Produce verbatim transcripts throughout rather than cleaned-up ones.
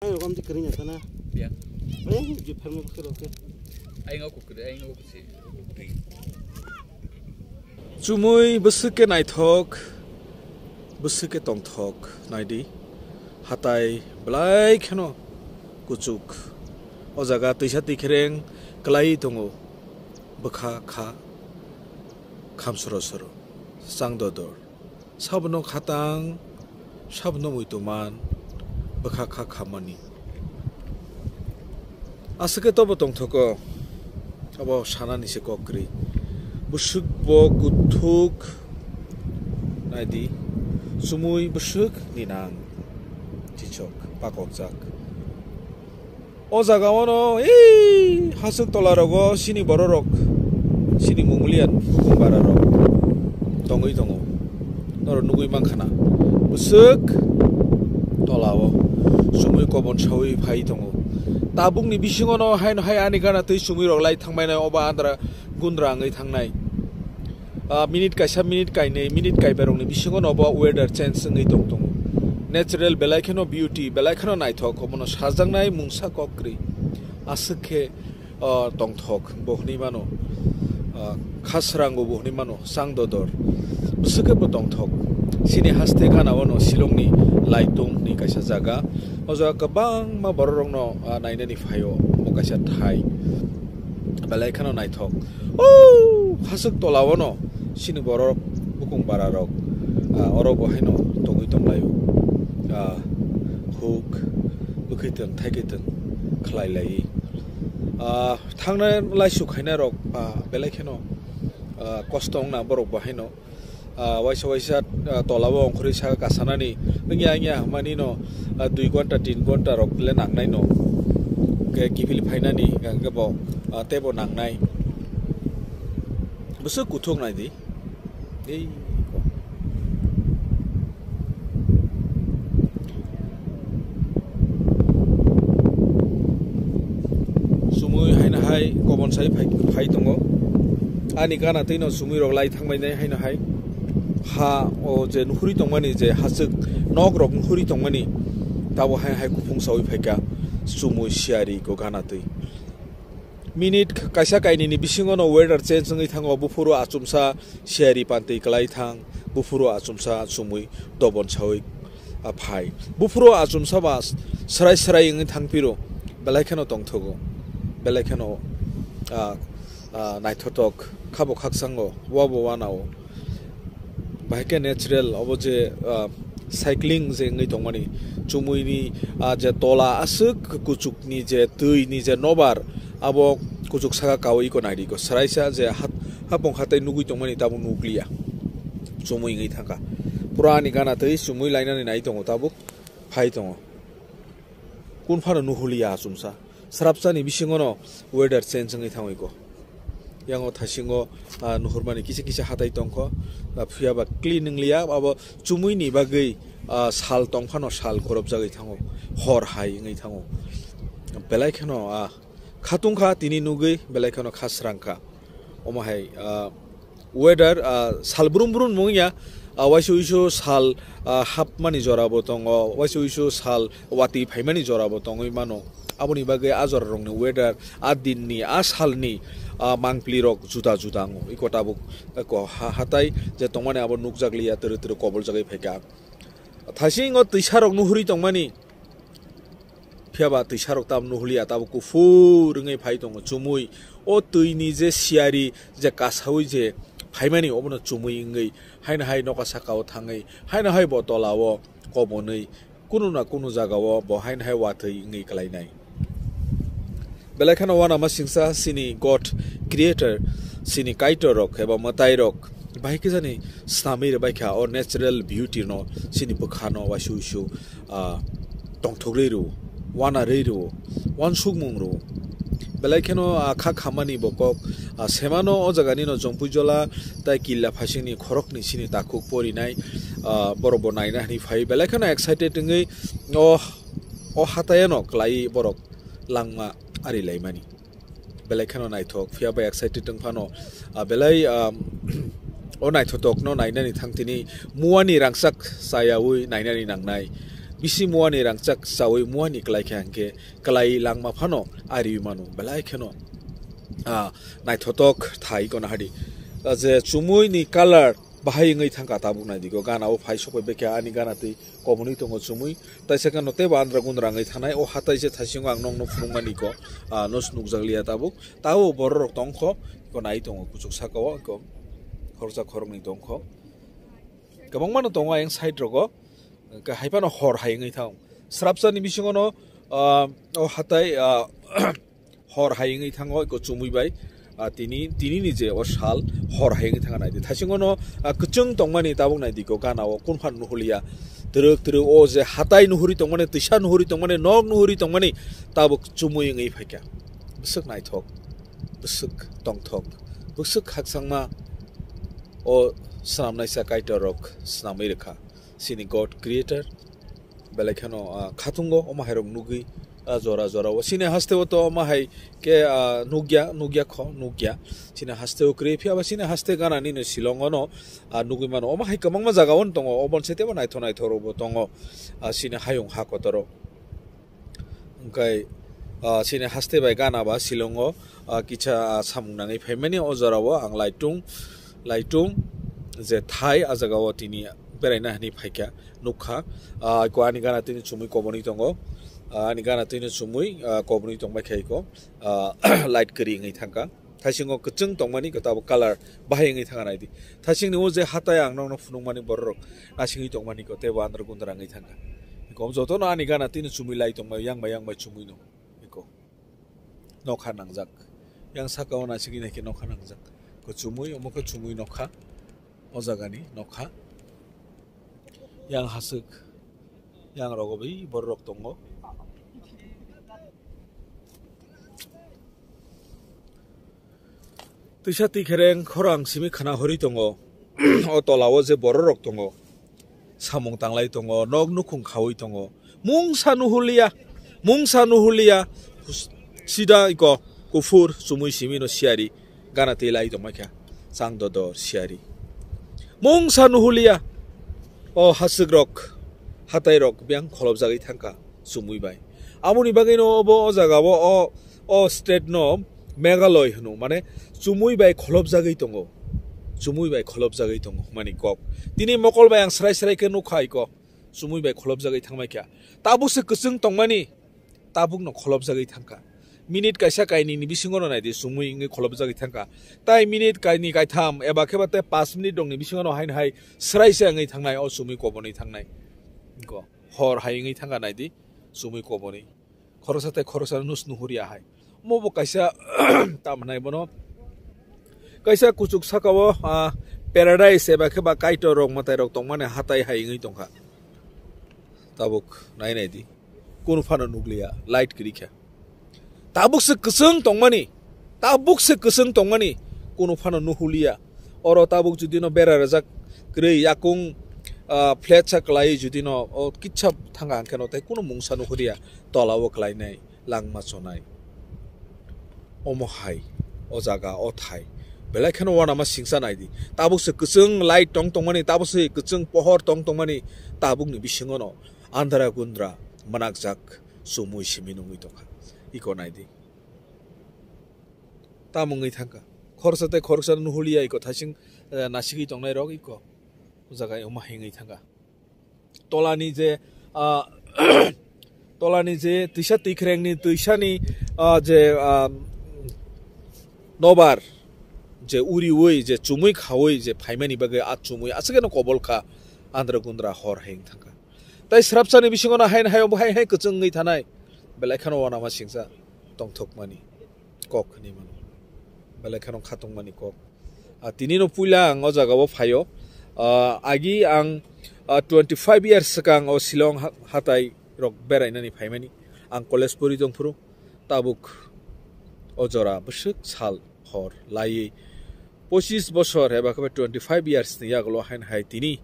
Ai, rokom ti kering ya sana. Ya. Eh, je pharma bakhe roke. Ai, ngo kukri, ai, ngo kusi. Chumui bwswk khe naithok, bwswk khe tongthok, naidi. Hatai belai kheno kuchuk. O jaga twisa twikhireng kwlai tongo. Bwkha kha khamsoro soro. Chang dodor. Sabono khatang, sabono muitu man, bwkha kha khamani. Aswk khe tobo tongthogo, abo sanani se kok kwrwi. Bwswk bo kuthuk naidi, chumui bwswk ni nang chichok pakokjak. O jaga o no, ei, haswk tola rogo chini borok rok, chini Mongolian bukung bara rok tongwi tongo. Norok nugwi mankha na. Bwswk tola o chumui kobon sawi phai tongo. Tabuk ni bisingo no haino hai ani gana twi chumui rok lai thangmai nai obo andra gundra wngwi thangnai. Ah, minute kaisa, minute kainwi, minute kaibai rokni bisingo no bo weather change wngwi tong tongo. Natural belai kheno beauty, belai kheno naithok, obono sajaknai mungsa kok kwrwi. Aswk khe, ah, tongthok bo hwnwi mano. Ah, khasrango bo hwnwi mano, chang dodor. Bwswk khe bo tongthok. Chini haste gana o no Shillong ni Laitung ni kaisa jaga. O jaga kwbangma borok rok no, ah, nainani phaio, bo kaisa thai. Belai kheno naithok. O haswk tola o no chini borok bukung bara rok, ah, oro bo haino tongwi tonglaio. Ah, huk bwkhwi tong, thaikhe tong khlai lai. Ah, thangnai laisu khainai rok, ah, belai kheno, ah, kosto wngna borok bo haino. Ah, waisa waisa, ah, tola o ongkhorwi saka kasanani wngya wngya hwnmani no, ah, dui gonta tin gonta rok le nangnai no. Hwnkhe kiphil phainani hwnkhe bo, ah, teibo nangnai. Bwswk kuthuk naidi. Ei. Chumui haino hai kobon sai phai, phai tongo. Ani gana twi no chumui rok lai thangbai nai haino hai. Ha o je nuhuri tongmani je haswk nok rok nuhuri tongmani tabo hai hai kuphung sawi phaikha chumui siyari ko gana twi. Minute kaisa kainwi ni bisingo no weather change wngwi thango, buphuru achumsa siyari pantwi kwlai thang, buphuru achumsa chumui dobon sawi, ah, phai. Buphuru achumsa ba srai srai wngwi thang phiro, belai kheno tongthogo, belai kheno, ah, ah, naithotok, khabo khakchango, wabo wanao. Bahai khe natural, obo je, ah, cycling je wngwi tongmani, chumui ni, ah, je tola aswk kuchuk ni je twi ni je nobar, abo kuchuk saka kawi iko naidi iko. Swraisa je hat-, hapung hatai nugwi tongmani tabuk nukliya. Chumui wngwi thangkha. Pura ani gana twi chumui lainani nai tongo tabuk, phai tongo. Kun phano nuhuliya achumsa. Srapsani bisingono weather change wngwi thangwi ko. Yango thasingo, ah, nuhurmani kisa kisa hatai tongkho. Ah, phiyaba clean wngliya, abo chumuini bagwi, ah, sal tongphano sal khorobjagwi thango. Hor hai wngwi thango. Belai kheno, ah, khatungkha tini nugwi, belai kheno kha srangkha. Omo hai, ah, weather, ah, sal brum brum wngya, ah, waisa uisu sal, ah, hapmani jorabo tongo, waisa uisu sal watwi phaimani jorabo tongwi mano. Aboni bagwi a jorarokni weather, a dinni, a salni, ah, mangpilirok juda juda wngo. Iko tabuk, eko ha-, hatai je tongmani abo nukjakliya, twrwi twrwi koboljagwi phaikha. Thaisingo twisarok nuhuri tongmani. Phiyaba twisarok tabuk nuhuliya, tabuk kuphur wngwi phai tongo chumui. O twini je siyari je kasaui je phaimani obono chumui wngwi haino hai noka sakao thangwi haino hai bo tolao kobonwi kunu na kunu jagao bo haino hai watwi wngwi kwlainai. Belai kheno uanama singsa chini God Creator, chini Kaitor rok eba mwtai rok bahai khe jani snamwi rwbaikha o natural beauty no chini bwkhano waisa uisu ah, tongthok rwi rwo, uana rwi rwo, uansukmung rwo. Belai kheno, ah, kha khamani bo kok, ah, semano o jagani no Jompuijola tai Killa Phasingni khoroknwi sini takhuk porinai, ah, borok bo naina hwnwi phai. Belai kheno excited wngwi o, o hatayano kwlai borok langma ari laimani. Belai kheno naithok, phiya bai excited wng phano, ah, belai, ah, o naithotokno nainani thang tini muani rangchak chayaui nainani nangnai. bisi muani rangchak chawi muani kwlai khe hwnkhe kwlai langma phano ariwi mano, belai kheno, ah, naithotok thai kono hadi. Ah, je chumui ni colour bahai wngwi thangkha tabuk nai di ko, gana o phai sokoi bekha ani gana twi kobonwi tongo chumui, taisa khe no teibo andra gundra wngwi thanai o hatai je thasingo ang nokno phunukmani ko, ah, nos nukjakliya tabuk, tabo borok rok tongkho, ko nai tongo kuchuk saka o ko khoroksa khoroknwi tongkho. Kwbangma no tongo ayang side rogo, hwnkhe hai phano hor hai wngwi thango. Srapsa ni bisingo no, ah, o hatai, ah, hor hai wngwi thango eko chumui bai. Ah, tini, tini ni je o sal hor hai wngwi thanga nai di. Thaisingo no, ah, kwchwng tongmani tabuk nai di ko gana o kun phan nuhulia. Twrwk twrwk o je hatai nuhuri tongmani, twisa nuhuri tongmani, nok nuhuri tongmani tabuk chumui wngwi phaikha. Bwswk naithok, bwswk tongthok, bwswk khakchangma o swnamnaisa Kaitor rok swnamwi rwkha. Chini God Creator, belai kheno, ah, khatungo omo hai rok nugwi, ah, jora jora o. Chini haste o to omo hai khe, ah, nugya, nugya kho, nugya. Chini haste o kwrwi phiya ba chini haste gana nini Shillong o no, ah, nugwi mano. Omo hai kwbangma jaga o no tongo, oboni se teibo naithok naithok rok bo tongo, ah, chini hayung ha kotor o. Hwnkhe, ah, chini haste bai gana ba Shillong o, ah, kisa, ah, samung nangwi phaimani o jora o ang laitung, laitung je thai ah jaga o tini beraina hinwi phaikha, nukha. Ah, ko ani gana tini chumui kobonwi tongo, ah, ani gana tini chumui, ah, kobonwi tongbai kha iko, ah, light kwrwi wngwi thangkha. Thaisingo kwchwng tongmani ko tabuk colour bahai wngwi thanga nai di. Thaisingni o je hatai ang nokno phunukmani borok rok nasingwi tongmani ko teibo andra gundra wngwi thangkha. Kom jotono ani gana tini chumui lai tongmai yang bai yang bai chumui no. Iko. Nokha nangjak. Yang saka o naisingwi naikhe nokha nangjak. Ko chumui omo khe chumui nokha. O jagani nokha. Yang haswk. Yang rogo bai borok rok tongo. Twisa twi khereng khorang simi khna hori tongo. O tola o je borok rok tongo. Samung tanglai tongo, nok nukhung khawi tongo. Mungsa nuhulia, mungsa nuhulia. Sida iko kuphur chumui simi no siyari. Gana twi lai tongmai kha. Chang dodor siyari. Mungsa nuhulia. O haswk rok, hatai rok biyang kholopjagwi thangkha. Chumui bai. Aboni bagwi no obo o jaga o, o, o state no Meghalaya hwno, mane chumui bai kholopjagwi tongo. Chumui bai kholopjagwi tongo hwnmani kok. Tini mokol bai ang srai srai khe nukha iko. Chumui bai kholopjagwi thangmai kha. Tabuk se kwchwng tongmani, tabuk no kholopjagwi thangkha. Minute kaisa kainwi ni bisingo no naidi chumui wngwi kholopjagwi thangkha. Tai minute kainwi kaitham eba khe ba tei paanch minute rokni bisingo no haino hai srai se wngwi thangnai, o chumui kobonwi thangnai. Iko. Hor hai wngwi thangkha naidi, chumui kobonwi. Khoroksa tei khoroksa nus nuhuri ahai. Omo bo kaisa, tamo hinai bono, kaisa kuchuk saka o, ah, paradise eba khe ba Kaitor rok mwtai rok tongmani hatai hai wngwi tongkha. Tabuk nai nai di. Kunu phano nukliya, light kwrwi kha. Tabuk se kwchwng tongmani, tabuk se kwchwng tongmani, kunu phano nuhuliya. Oro tabuk judi no bera rajak kwrwi yakung, ah, flat sa kwlai judi no o kitsa thanga hwnkhe no tei kunu mungsa nuhuliya, tola o kwlainai, langma chonai. Omo hai, o jaga, o thai. Belai kheno uanama singsa nai di. Tabuk se kwchwng light tong tongmani, tabuk se kwchwng pohor tong tongmani, tabuk ni bisingo no andra gundra mwnakjak chumui simi nungwi tongkha. Iko nai di. Tamo wngwi thangkha. Khoroksa tei khoroksa nuhuliya iko thaising, eh, nasigwi tongnai rok iko. O jaga omo hai wngwi thangkha. Tolani je, ah, tolani je twisa twikhorengni twisani, ah, je, ah, nobar je uriui je chumui khaui je phaimani bagwi a chumui aswkeno kobol kha andra gundra hor hai wng thangkha. Tai srapsani bisingo no haino hai obo hai hai kwchwng wngwi thanai belai kheno uanama singsa tongthokmani kok hinwi mano. Belai kheno khatungmani kok. Ah, tini no puila ang o jaga o phaio. Ah, agi ang, ah, twenty five years swkang o Shillong ha-, hatai rok berainani phaimani. Ang college pori tongphuru tabuk o jora bwswk sal hor laiwi pochis bosor eba khe twenty five years ni yagulo haino hai tini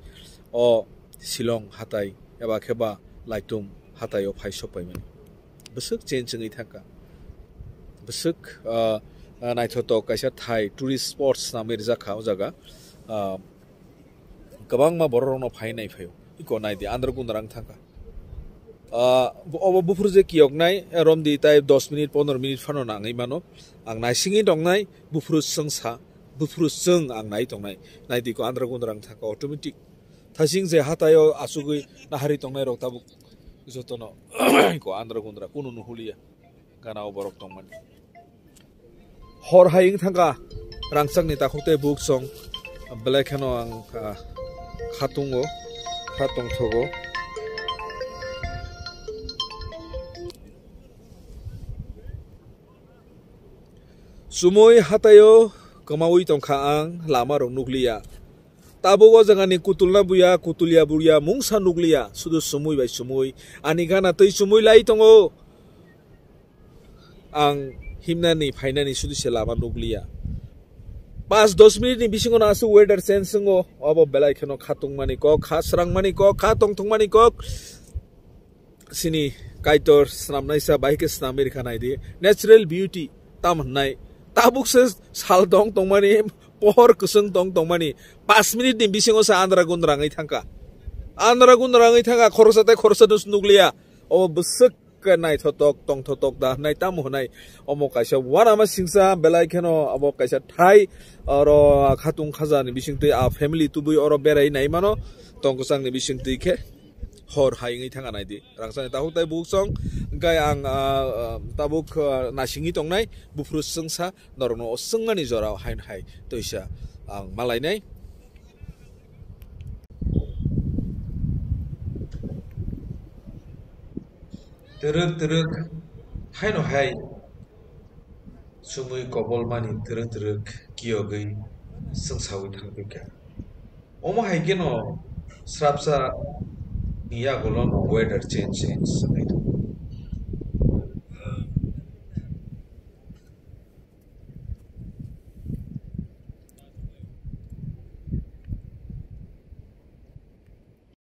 o Shillong hatai eba khe ba Laitum hatai o phai sok paimani. Bwswk change wngwi thangkha. Bwswk, ah, ah, naithotok kaisa thai tourist spots namwi rijak kha o jaga. Ah, kwbangma borok rokno phai nai phaio. Iko nai di, andro gundra wng thangkha. Ah, obo buphuru je kiyoknai, romdi tai dos minute, pondro minute phano nangwi mano. Ang naisingwi tongnai, buphuru chwngsa, buphuru chwng ang nai tongnai. Naidi ko andra gundra wng thangkha automatic. Thasing je hataio asugwi nahari tongnai rok tabuk jotono ko andra gundra kunu nuhuliya. Gana o borok tongmani. Hor hai wng thangkha, rangchakni takhuk tei buk song, belai kheno ang, ah, khatungo, kha tongthogo. Sumui hataio kwmaui tongkha ang, lama rok nukliya. Tabuk o jagani kutulna buya, kutulia buya mungsa nukliya, sudu sumui bai sumui, ani gana twi sumui lai tongo. Ang himnani phainani sudu se lama nukliya. Pas dos minute ni bisingo no aswk weather change wngo, obo belai kheno kha tongmani kok, kha srangmani kok, kha tongthokmani kok. Sini Kaitor snamnaisa bai khe snamwi rwkha naidi. Natural beauty tam hwnnai. Tabuk se sal tong tongmani, pohor kwchwng tong tongmani. Pas minute ni bisingo se andra gundra wngwi thangkha. Andra gundra wngwi thangkha, khoroksa tei khoroksa dos nukliya. Obo bwswk khe naithotok, tongthotok da hwnwi tamo hwnwi. Omo kaisa uanama singsa belai kheno obo kaisa thai oro khatung khaja ni bisingtwi a family tubui oro berai nai mano. Tong kwchang ni bisingtwi khe hor hai wngwi thang a naidi. Rangchakni takhuk tei buk song, hwnkhe ang, ah, ah, tabuk, ah, naisingwi tongnai, buphuru chwngsa, norokno o chwngmani jorao haino hai toisa ang malainai. Twrwk twrwk haino hai sumui kobolmani twrwk twrwk kiyogwi chwngsawi thangpikha. Omo hai kheno srapsa ni yagulo no weather change, change wngwi tongo.